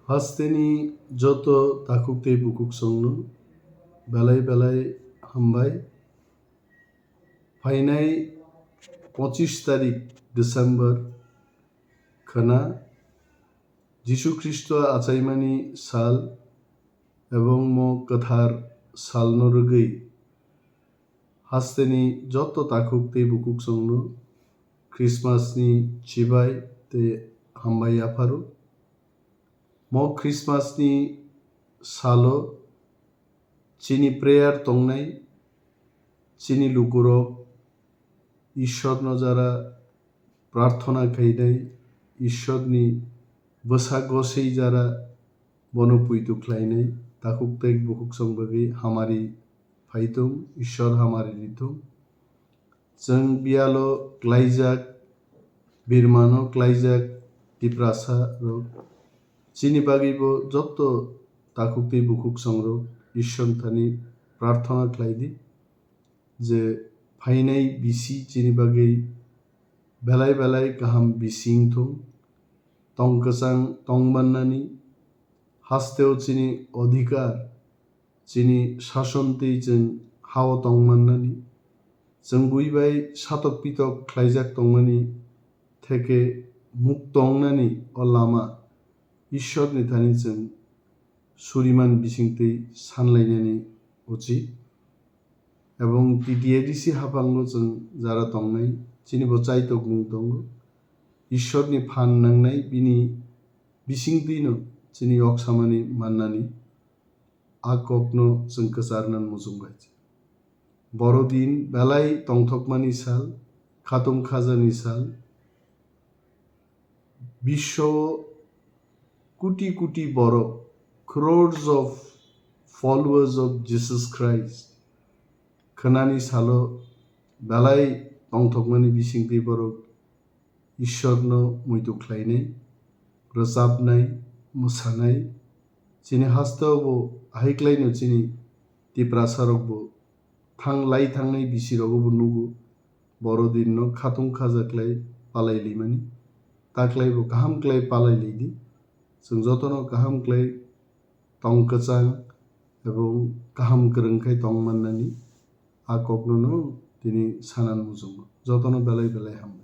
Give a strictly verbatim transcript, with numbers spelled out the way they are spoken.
Hasteni joto takhuk tei bukhuk songno belai belai hambai. Phainai pochish tarik December khwna Jisu Khristo achaimani sal ebong mo kwthar salno rwgwi hasteni joto takhuk tei bukhuk songno Christmas ni chibai tei hambai yapharo. Mo Christmas ni salo chini prayer tongnai, chini lukurok Ishwarno jara prarthana khainai, Ishwarni bwsa gosei jara bono puitu khlainai, takhuk tei bukhuk song bagwi hamari phaitung, Ishwar hamari ritung. Chwng biyalo klaijak, birmano klaijak Tiprasa rok. Chini bagwibo jotto takhuk tei bukhuk songrok Ishwar thani prarthana khlai di, je phainai bisi chini bagwi belai belai kaham bising thung, tong kwchang tong mannani, hasteo chini odhikar, chini sason tei chwng hao tong mannani, chwng bui bai satok pitok khlaijak tongmani theke muk tongnani o lama Ishwarni thani chwng suriman bisingtwi sanlainani uchi. Ebong T T A D C haphango chwng jara tongnai, chini bo chaitokmung tongo. Ishwarni phan nangnai bini bisingtwino chini yoksamani mannani a kokno chwng kwcharnan muchung bai. Borodin belai tongthokmani sal, khatung khajani sal, biswo kuti kuti borok, crores of followers of Jesus Christ, khwnani salo belai tongthokmani bisingtwi borok Ishwarno muitu khlainai, rwchapnai, mwsanai. Chini hasteo bo ahai klaino chini Tiprasa rok bo thang lai thangnai bisi rogo bo nugo. Borodinno khatung khaja klai palai limani. Ta klai bo kaham klai palai lidi. Chwng jotono kaham klai tong kwchang ebong kaham kwrwng khai tong mannani a kokno no tini sanan muchungo. Jotono belai belai hambai.